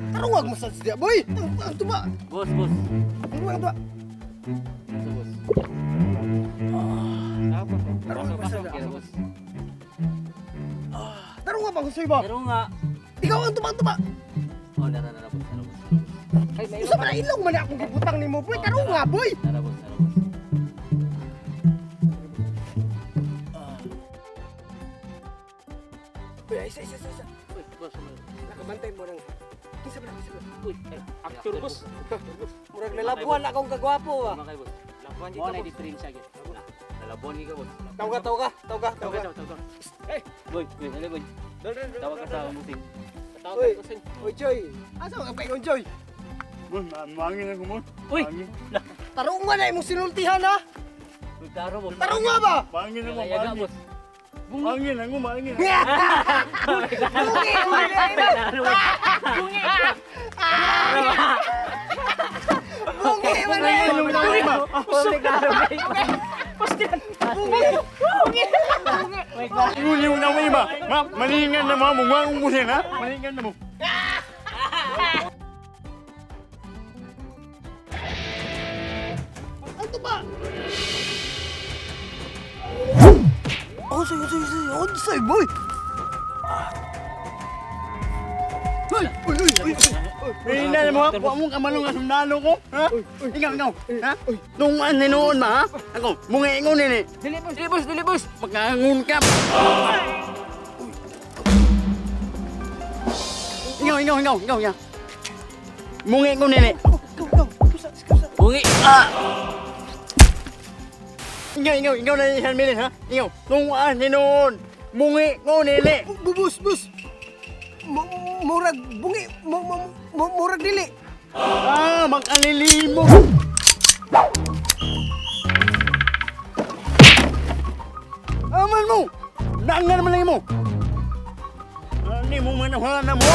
Tarungag mo sa siya, boy. Ang tuba. Boss, boss. Ang tuba, ang tuba. Ito, boss. Tarungag mo sa Kaya, boss. Tarungag ba gusto ba? Pero nga. Ikaw ang tuba, ang tuba. Oh, nara, nara, boss. Nara, boss. Ay, may Usa pa na ilong man akong gibutang nimo, boy. Tarunga, boy. Nara, boss. Nara, boss. Uy, isa, isa, isa, isa. Uy, boss. Nakabantay mo nang. Kinsa ba na, kinsa ba? Uy, Actor, boss. Murag nalabuan akong kagwapo ba. Tama kayo, boss. Labuan Mo na diferensya gyud. Nalabuan ka, boss. Tawga, tawga, tawga, Tawag tawga. ka, tawag ka. Eh, boy, boy, dali, boy. Tawag ka sa musing. Uy, uy, Choy. Asa ka pa ingon, Choy? Boss, mangin ako mo. Uy! Tarunga na imong sinultihan ha. Uy, klaro, boss. Tarunga ba? Mangin ako, Yaga, mangin. boss. Mangin ako, mangin. Bungi, bungi. Bungi, bungi. Bungi. Ingon yung na mo iba. Ma, malingan na mo, mungwang mo siya, ha? Malingan na mo. Ang tuba. Oh, sige, sige, sige. Oh, sige, boy. Uy, uy, uy, uy. Hindi na mo, wa mo kamalong nga sundalo ko, ha? Ikaw, ikaw, ha? Nung ano noon ba, ha? Ako, mungingon nini. Dili, boss. Dili, boss. Dili, boss. Magangon ka. Ikaw, ikaw, ikaw, ikaw, ikaw. Mungingon nini. Go, go, go. Kusa, kusa. Bungi. Ah! Ikaw, ikaw, ikaw na ni San Miguel, ha? Ikaw, nung ano noon, mungingon nini. Bus, bus. Murag bungi, murag dili. Ah, makalilimo. Aman mo! Dangan man lang mo! Ani mo manahanan mo?